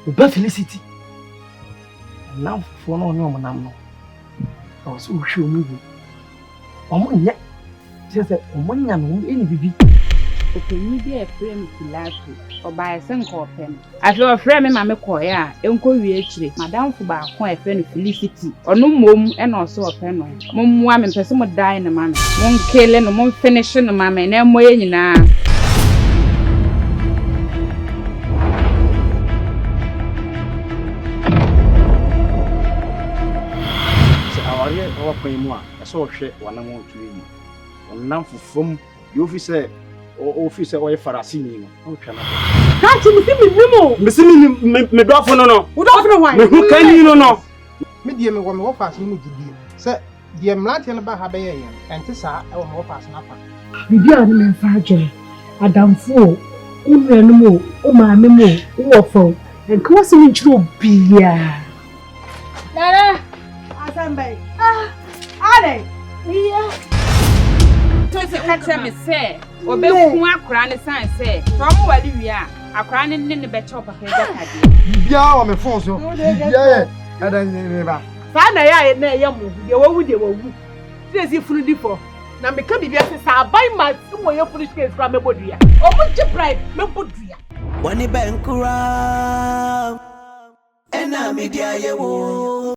Wo ba Felicity, nnamfofoɔ no ɔne wɔn nam no, ɛwɔ sɛ wohwɛ wɔn yie. Wɔn nyɛ kyerɛ sɛ wɔn nya no wɔn ɛni bibi. Ɔpanyin bi a yɛfrɛ no Pilato, ɔbaeɛ sɛ nka ɔpɛ me. Afei ɔfrɛɛ me ma mekɔeɛ a ɛnkɔwie akyire, m'adamfo baako a yɛfrɛ no Felicity, ɔno mmom na ɔse ɔpɛ no. Mommoa me, mepɛ sɛ modan no ma me. Monkele no, momfinishe no ma me na ɛmmɔ yɛn nyinaa. Sɛ awareɛ ba w'akwan mu a, ɛsɛ sɛ ɔhwɛ w'anammɔntuo yie. Wo nnamfo fam, deɛ ɔfiri sɛ ɔfiri sɛ ɔyɛ Farisini no, na ɔtwa no abɔ. Krakye, mese mennim o. Mese mennim, me, me dɔfo no no. Wo dɔfo no hwan? Me ho kani no no. Me deɛ mewɔ me wɔfaase no mu gyidie sɛ deɛ mmeranteɛ no baa ha bɛyɛeɛ no, ɛnte saa wɔ me wɔfaase no afa. Biribi a ne me mfa adwene, adamfo o, wo nuanom o, wo maame mo o, wo wɔfa o, nka w'asɛm nkyerɛ obiara. Nana! Asɛm bɛn? Ah! Adɛn? Meyɛ. Tosi ka kyerɛ me sɛ ɔbɛku akwaraa no sane sɛ sɛ ɔmo ware wie a akwaraa no ne no bɛkyɛ ɔpapa agyapadeɛ. Biribiara wɔ me phone so. Biribiara yɛ ɛdɛ ne ba. Saa na ɛyɛ a na ɛyɛ mo deɛ wawu deɛ wawu sɛ esi funu di fɔ na meka biribi ase sɛ aban ma wɔ yɛ funu case koraa mɛbɔ dua ɔmo gye bribe mɛbɔ dua. Bɔne bɛn koraa na mede ayɛ wo?